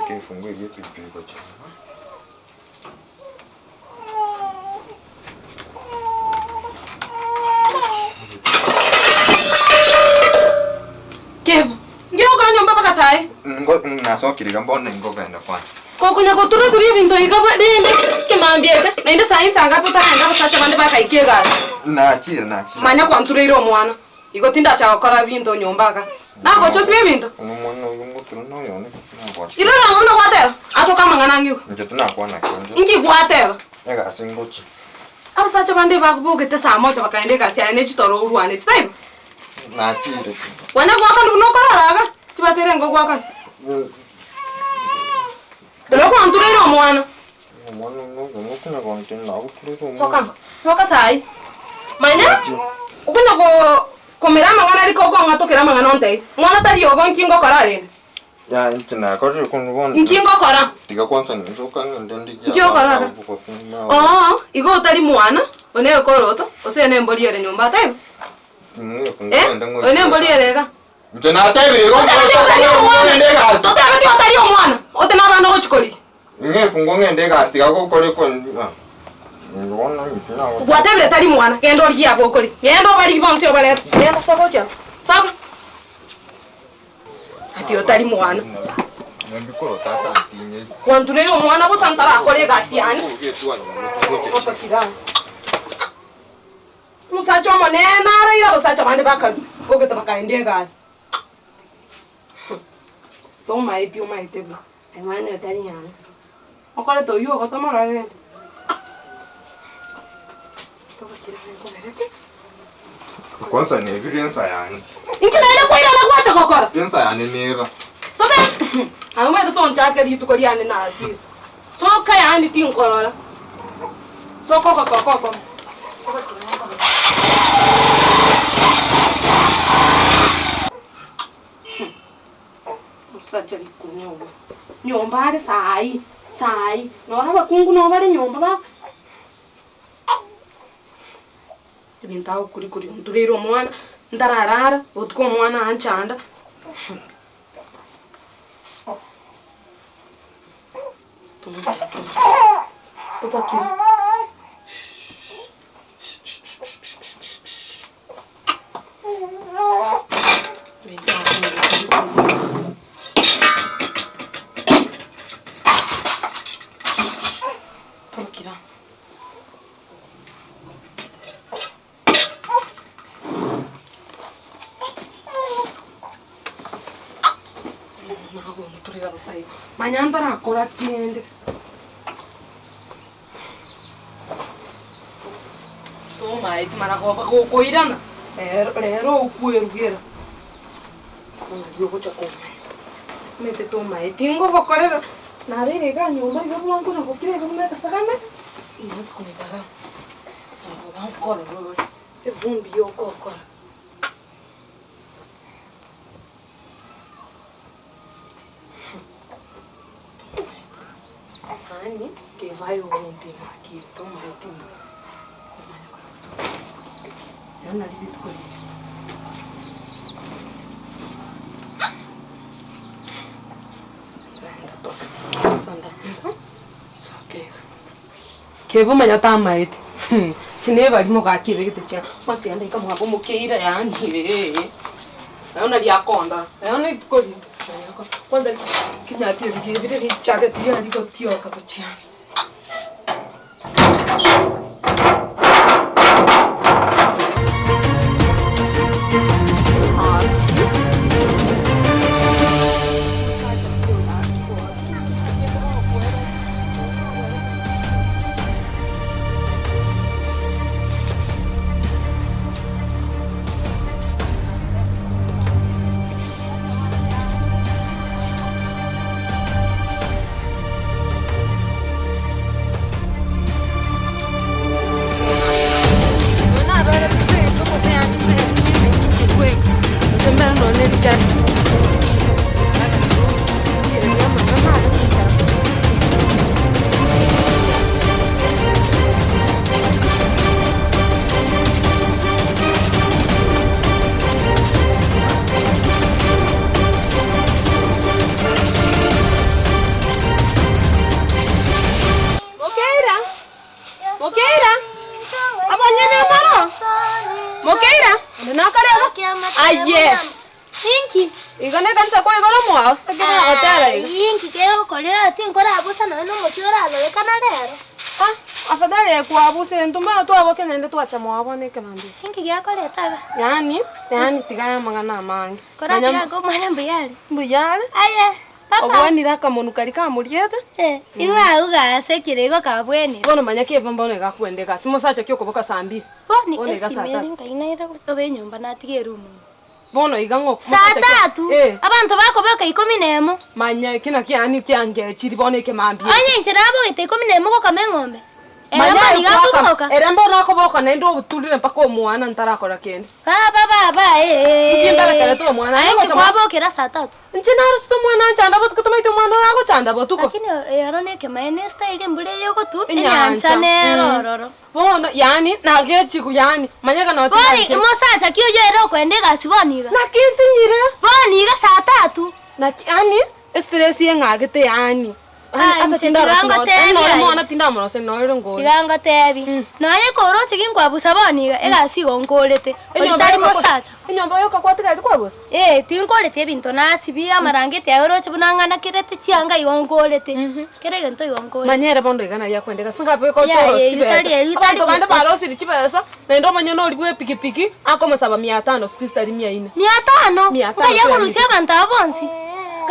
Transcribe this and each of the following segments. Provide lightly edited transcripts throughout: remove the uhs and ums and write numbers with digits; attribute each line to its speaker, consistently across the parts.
Speaker 1: Mbeke efunguo eria epikipiki gochia nyuma.
Speaker 2: Kevo, nki ogokora nyomba mpaka saii?
Speaker 1: Ngo nasokire iga bono nkogenda kwanza.
Speaker 2: Kokonya gotura-turia ebinto iga rende ekemambia eke, naende saii nsa ngapi otaragenda abasacha bande bakaikia egasi?
Speaker 1: Nachire nachire.
Speaker 2: Manya kwantureire omwana, igo tindacha gokora binto nyomba iga. Nagocha osibe ebinto?
Speaker 1: Omwana oyo ngotura noyo one gose nagocha.
Speaker 2: Irora ang'o buna gwateba? Atoka amang'ana ang'e igo.
Speaker 1: Inche tinakwana kende.
Speaker 2: Inki gwateba?
Speaker 1: Egasi ngochia.
Speaker 2: Abasacha bande babogete saa moja bakaenda egasi aye ne chitoro orwaneti, taibo?
Speaker 1: Nachire.
Speaker 2: Kwanya goakana buna okorora iga, chibesa ere ngogoakana. Buna gwantureire omwana.
Speaker 1: Omwana oyo nokonya gontebia nagotureire omwana.
Speaker 2: Soka amo, soka saii. Manya, okonya go komera amang'ana riko okong'atokera amang'ana ontebie, mwana tari ogo nki ngokora rende?
Speaker 1: Yaya inche nakorire korwa bono.
Speaker 2: Nki ngokora?
Speaker 1: Tiga kwanza ninsoka ng'ende ndigie
Speaker 2: Nki okora
Speaker 1: abana
Speaker 2: iga?
Speaker 1: gose
Speaker 2: Oo, igo otari mwana, one ekoroto, gose ene embori ere nyomba, taibo? Eh, oyo nembori ere iga.
Speaker 1: Inche natebire igo
Speaker 2: Totebeti otari omwana, totebeti otari omwana, ote na abana ogochi korigia.
Speaker 1: Ng'efungo ng'ende egasi tiga gokora eko bono inche nago.
Speaker 2: Gwatebire tari mwana, genda origie abwo okori. Genda obarigie bonsi obarete. Genda soka gochia abwo, soka. Ati otari mwana.
Speaker 1: Nembikoro tata antinyeri.
Speaker 2: Gwantureire omwana bosa ntarakora egasi yane. Omosacha omonene araire abasacha bande bakagogete bakaenda egasi. Tomaeti omaete buya, aye mwana oyo tari yane. Okorete oywo ogotoma orore rende.
Speaker 1: Kwanza nebire ensa yane.
Speaker 2: Inki naende kwairana gwacha gokora?
Speaker 1: Ensa yane nera.
Speaker 2: Tobe aye omanyete tonchake rituko riane nasire. Soka yaani tinkorora. Soka ogosoka okomo. Omosacha rikunia obosa. Nyomba are saii, saii. Noro abakungu nabo bare nyomba ba Ebinto agokori koria ontureire omwana, ntararara, botuko omwana anchanda. Nagonturera bosa igo, manya ntarakora kende. Tomaeti mara goba gokoirana, rero rero okwerugera, bono riria ogocha komanya. Omanyete tomaeti ngogokorera, nabeire iga nyomba iga bwango nagokire iga buna egesagane, inansa komotara. Nabo nkorora ore evumbi yokokora. Yaani kevayo ogompima ki tomaeti ng'a komanya korora Yaani nari rituko riria. Naenda toka, kwanza soka iga. Keba omanya tamaete chinebari mogaki ebegete chia onsi ande ikamoaka omokeira yaani eeh naye nari akondora naye rituko rinde kwanza kinyati ebi ebire richageti riari gotioka gochia.
Speaker 3: Buna tinkorabusa nonya nomochie orarorekana rero.
Speaker 2: Ah, afadhali aye kwabusire intwe mara twabokia naende twacha mwao bono ekemambia.
Speaker 3: Inki giakoreta iga?
Speaker 2: Yaani, yaani tiga aya amang'ana amange.
Speaker 3: Koratiga nka omwana mbuya are.
Speaker 2: Mbuya are.
Speaker 3: Aye, papa.
Speaker 2: Obwanire akamonu karia kamoriete.
Speaker 3: Eh, iwe agwo gasekire igo kabwenire.
Speaker 2: Bono manya ki ebe mbono iga akwenda egasi, mosacha ki okoboka saa mbili?
Speaker 3: Boni
Speaker 2: Bono iga saa
Speaker 3: esime ere
Speaker 2: tatu.
Speaker 3: nkai naira obe enyomba natiga eroom ime.
Speaker 2: Bono iga ng'o
Speaker 3: Saa tatu,
Speaker 2: Eh.
Speaker 3: abanto bakoboka ikomi nemo.
Speaker 2: Manya eki naki yaani kiangechiri bono ekemambia eke.
Speaker 3: Onye inche nabogete ikomi nemo gokama eng'ombe, ere
Speaker 2: Manya
Speaker 3: bono iga
Speaker 2: aye kwakama,
Speaker 3: akoboka.
Speaker 2: ere mbono akoboka naende obuturire mpaka omwana ntarakora kende.
Speaker 3: Baba baba ee.
Speaker 2: Inki mberekerete omwana?
Speaker 3: Aye
Speaker 2: Aye
Speaker 3: inki
Speaker 2: gocha mwa-
Speaker 3: kwabokera saa tatu?
Speaker 2: Inche narosete omwana anchanda botuko tomaeti omwana oyo agochanda botuko.
Speaker 3: Lakini ero nekemaene estyle embura eye ogotwa,
Speaker 2: Enyancha.
Speaker 3: enyancha nero
Speaker 2: Mm.
Speaker 3: ororo.
Speaker 2: Bono yaani nagechigu yaani manyeka
Speaker 3: Boni
Speaker 2: notigarete.
Speaker 3: omosacha ki oyio ere okoenda egasi bono iga?
Speaker 2: Naki nsinyire.
Speaker 3: Bono iga saa tatu.
Speaker 2: Naki yaani estress eng'agete yaani.
Speaker 3: Ah,
Speaker 2: Ata
Speaker 3: inche
Speaker 2: tindabasi
Speaker 3: tiga
Speaker 2: nore
Speaker 3: ngotebie
Speaker 2: nore
Speaker 3: aye.
Speaker 2: mwana tindamorosia nore ngore.
Speaker 3: Tiga ngotebi, nonye koroche ginkwabusa bono iga, egasi igo nkorete, ori tari mosacha.
Speaker 2: Enyomba yoka kwatigareti kwabusa?
Speaker 3: Ee, tinkoreti ebinto nasibie, amarangeti aye oroche buna ng'anakerete chianga igo nkorete, kera egento igo nkorete.
Speaker 2: Manya ere bono iga nari akwenda egasi ngabe
Speaker 3: Yaya,
Speaker 2: gochorosia
Speaker 3: eyio tari
Speaker 2: chibesa.
Speaker 3: eyio tari
Speaker 2: Abanto bande
Speaker 3: gokosa.
Speaker 2: barosirie chibesa, naende omonyene oria bwa epikipiki akomosaba mia tano siku hizi tari mia ine.
Speaker 3: Mia tano?
Speaker 2: Mia tano
Speaker 3: Ng'ai
Speaker 2: kera
Speaker 3: akorusia
Speaker 2: rituko.
Speaker 3: abanto aba bonsi?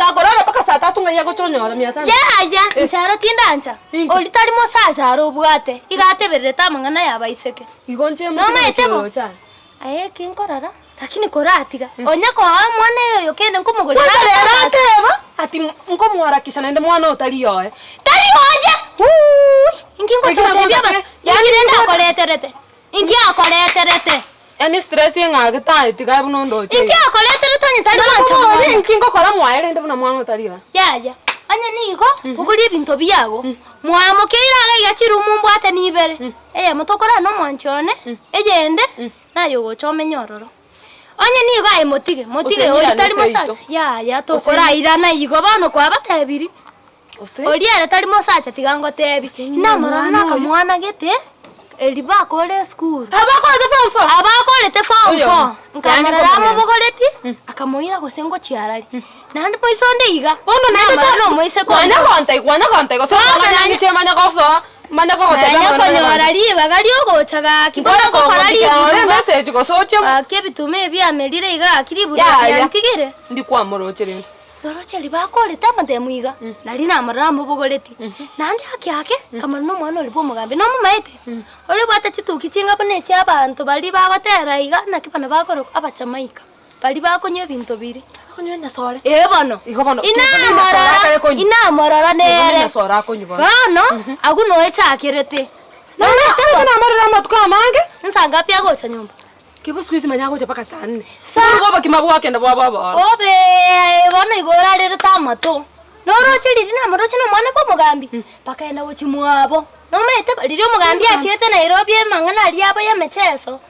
Speaker 2: Gakorara mpaka saa tatu ng'ai agocha onyora mia tano?
Speaker 3: Yaya, inche aro tindancha.
Speaker 2: Inki?
Speaker 3: Oria tari mosacha are obwate, iga atebererete amang'ana y'abaiseke.
Speaker 2: Igo inche
Speaker 3: Nomaete bo?
Speaker 2: motino chane.
Speaker 3: Aye eki nkorora, lakini koratiga, onya koa omwana oyo kende nkomogorera
Speaker 2: Kwanza rero
Speaker 3: agatambase.
Speaker 2: ateba ati nkomoharakisha naende mwana oyo tari oye.
Speaker 3: Tari oye! Wuuui! Inki ngocha
Speaker 2: Ekero
Speaker 3: gotebia
Speaker 2: ngocha
Speaker 3: aba?
Speaker 2: ke- yaani
Speaker 3: Inki rende
Speaker 2: nigo-
Speaker 3: akoreterete? Inki akoreterete?
Speaker 2: Yaani stress eng'agete aye tiga buna ondoche
Speaker 3: Inki
Speaker 2: iga.
Speaker 3: akoreterete onye tari gwancha
Speaker 2: Nabo
Speaker 3: mwana?
Speaker 2: inki ngokora mwaye rende buna mwana otari oye.
Speaker 3: Yaya, onye nigo, bogoria ebinto biago, mwamokeire iga iga chirumu mbwate nibere, eyemo tokorara na omwanchi one, eyende naye ogocha omenye ororo. Onye nigo aye motige, motige
Speaker 2: Ose
Speaker 3: oria
Speaker 2: nyirane
Speaker 3: tari
Speaker 2: seito.
Speaker 3: mosacha, yaya tokorairana igo bono kwabatebirie.
Speaker 2: Ose
Speaker 3: Oria ere tari mosacha tiga ngotebi, namorora
Speaker 2: omwana oyo.
Speaker 3: nakamwana gete, eri bakore esukuru.
Speaker 2: Abakorete form four?
Speaker 3: Abakorete form
Speaker 2: Oyo.
Speaker 3: four,
Speaker 2: Yaani
Speaker 3: nkamorora
Speaker 2: nkomanya.
Speaker 3: amobogoreti, akamoira gose ngochia arari. Naende moise onde iga,
Speaker 2: Bono naende
Speaker 3: namorora
Speaker 2: ta-
Speaker 3: na omoiseke
Speaker 2: Kwanya
Speaker 3: onde.
Speaker 2: gontai, kwanya gontai, gose
Speaker 3: Bono
Speaker 2: manya
Speaker 3: nanya-
Speaker 2: ngiche manya gosoa, manya gogotebia
Speaker 3: Nanya
Speaker 2: amang'ana
Speaker 3: konyora
Speaker 2: y'abanto.
Speaker 3: ribaga riogocha gaki, bono
Speaker 2: Nkore
Speaker 3: ogokora
Speaker 2: kogotebia ore
Speaker 3: riburuga.
Speaker 2: message gose oche
Speaker 3: Gaki ebituma ebi biamerire iga gaki riburuga
Speaker 2: Yaya.
Speaker 3: riantigire.
Speaker 2: Ndikwamoroche rende.
Speaker 3: Toroche riria bakorete amatemu iga, nario namorora amobogoretie, naende ake ake, nkamorora na omwana oria bwa omogambi, nomomaete? Oria obwate chituki chinga buna echia abanto baria bagotera iga, naki bana bakorokwa abachamaika, baria bakonywa ebinto biria.
Speaker 2: Bakonywa enyasore.
Speaker 3: Ee bono.
Speaker 2: Igo bono,
Speaker 3: Inamorora, inamorora
Speaker 2: Igo
Speaker 3: nere.
Speaker 2: nenyasore akonywa bono.
Speaker 3: Bono, agwo noe echakerete. Nomaete bo?
Speaker 2: Namorora amatuko amange.
Speaker 3: Nsa ngapi agocha nyomba?
Speaker 2: Kebu siku hizi manya agocha mpaka saa nne.
Speaker 3: Saa-
Speaker 2: Nigo obokima bwakenda bwaba oboro.
Speaker 3: Obe aye bono igo orarerete amato. Noroche riria namoroche na omwana bwa omogambi, bakaenda gochia mwabo. Nomaete riria omogambi achiete Nairobi amang'ana aria abo ya emecheso,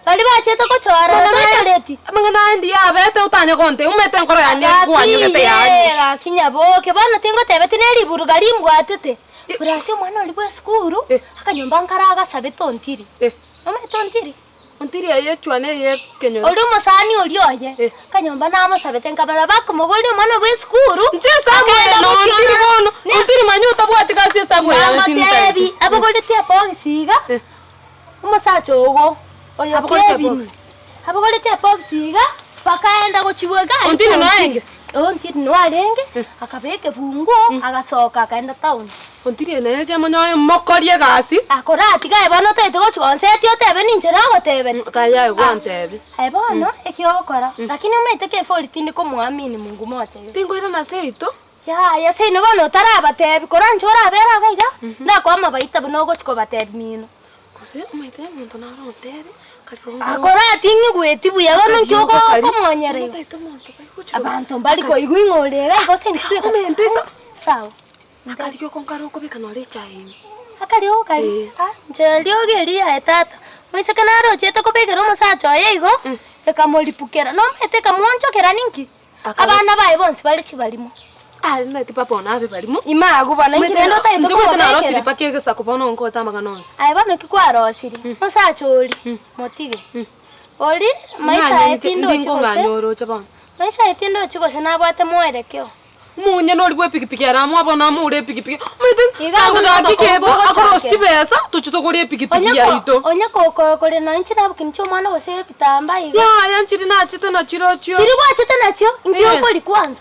Speaker 3: baria bachiete gochora toitoreti.
Speaker 2: Amang'ana aya ndiya abete otanye gontebia, omanyete enkoro yane egwanyegete yaani.
Speaker 3: Gaki nyaboke, bono tingotebeti ne riburuga rimbwatete. Buna ase omwana oria bwa esukuru, akanyomba nkare agasabete ontiri. Omanyete ontiri?
Speaker 2: Ontiri eye echwane eye ekenyoro.
Speaker 3: Oria omosani oria oye,
Speaker 2: Eh.
Speaker 3: akanyomba namosabete nkabara bakomoboria omwana bwa esukuru,
Speaker 2: Inche esabu eye
Speaker 3: akaenda
Speaker 2: no
Speaker 3: gochia
Speaker 2: ontiri
Speaker 3: ororo.
Speaker 2: bono,
Speaker 3: Ne-
Speaker 2: ontiri manya otabwati gasi esabu eye yane
Speaker 3: Namotebi,
Speaker 2: tintaeti.
Speaker 3: abogoretie ebox iga,
Speaker 2: Eh.
Speaker 3: omosacha ogo, oyo
Speaker 2: Abogoretie
Speaker 3: Kevin,
Speaker 2: ebox.
Speaker 3: abogoretie ebox iga, bakaenda gochibwa egari
Speaker 2: Ontiri
Speaker 3: kwa
Speaker 2: noarenge?
Speaker 3: Ontiri noarenge, akabeka efunguo, agasoka akaenda town.
Speaker 2: Ontiri eye nere chiamonyoe mokorie egasi.
Speaker 3: Akoratiga aye bono otaete gochia gonsetia otebe ninche nagotebeti.
Speaker 2: Tayari gwantebia.
Speaker 3: Aye bono eki ogokora, lakini omanyete ki efori tindi komoamini Mungu mocha iga.
Speaker 2: Tinkoirana seito.
Speaker 3: Yaya seino bono otarabatebi koranche orabere iga iga, nakoa amabaita buna ogochia kobatebi mino.
Speaker 2: Gose omanyete omonto naro ontebi,
Speaker 3: Akorating'igweti buya bono inki okomonyera igo? Abanto mbari koigwa ing'o ore iga igo ase intwe
Speaker 2: Komenta iso.
Speaker 3: Sawa.
Speaker 2: Akariogo nkare okobeka nore echae ime.
Speaker 3: Akariogo karia? Ah, inche riogo erio yaye tata. Moiseke narochete kobekera omosacha oye igo, ekamoripukera. Nomanyete ekamoonchokera ninki? Abana baye bonsi bare chibarimo.
Speaker 2: Ah, naki papa one abe barimo.
Speaker 3: Ime agwo bono inki rende otagete
Speaker 2: Inche omanyete narosirie
Speaker 3: kobabekera?
Speaker 2: mpaka egesaku bono nkote amang'ana onsi.
Speaker 3: Aye bono ki kwarosirie? Omosacha oria, motige. Oria, maiso aye tindochi gose,
Speaker 2: Ndingong'anya oroche bono.
Speaker 3: maiso aye tindochi gose nabwate mwerekeo.
Speaker 2: Omonyene oria bwa epikipiki ere amwe bono amoure epikipiki. Omanyete
Speaker 3: Iga abwo
Speaker 2: gaki
Speaker 3: nabo
Speaker 2: kebo
Speaker 3: ogochakera.
Speaker 2: akorosia chibesa tochie togore epikipiki
Speaker 3: Onye ko
Speaker 2: yaito.
Speaker 3: onye kokore nonye chinabukini chia omwana gose ebitambaa iga.
Speaker 2: Yaya nchiri nachete nachirochio.
Speaker 3: Chiri gwachete nachio, inki
Speaker 2: Eh.
Speaker 3: okori kwanza?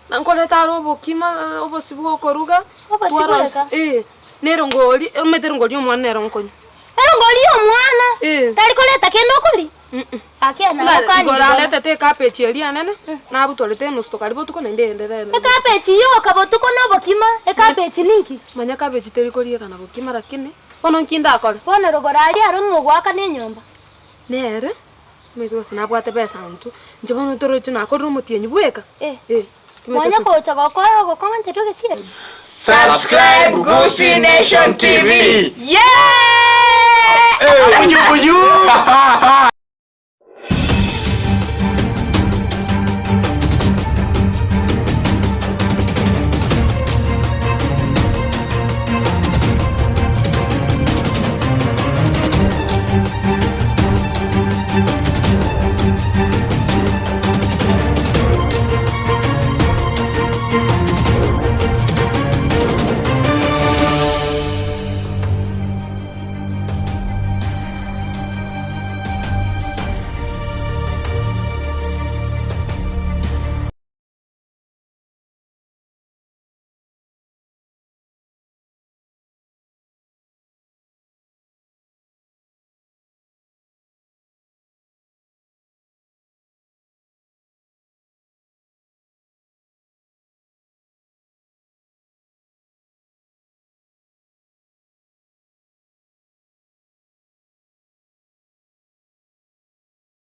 Speaker 2: Na nkoreta are obokima, obosie bwa okoruga,
Speaker 3: Obosie
Speaker 2: twarosia
Speaker 3: bweka?
Speaker 2: eh, na erongori, omanyete erongori ya omwana nero nkonywa.
Speaker 3: Erongori ya omwana?
Speaker 2: Eh.
Speaker 3: Tari koreta kende okori? Gaki aya
Speaker 2: Buna
Speaker 3: nabo okani
Speaker 2: igoro
Speaker 3: bono.
Speaker 2: aretete ekabechi eria enene, nabutorete enusu tokari botuko naende eyende rero.
Speaker 3: Ekabechi yoka botuko na obokima, ekabechi ninki?
Speaker 2: Manya ekabechi teri korieka na bokima lakini, bono nki ndakore?
Speaker 3: Bono rogoro aria aro ng'a ogoakana enyomba.
Speaker 2: Nere, omanyete gose nabwate besa intwe, inche bono toroche nakorire omotienyi bweka.
Speaker 3: Eh.
Speaker 2: Eh, timanyete
Speaker 3: Mwanya
Speaker 2: ase.
Speaker 3: gocha gokora ogokong'enterwa egesieri.
Speaker 1: Subscribe Gusii Nation TV.
Speaker 4: Yeah!
Speaker 1: Buyu buyu.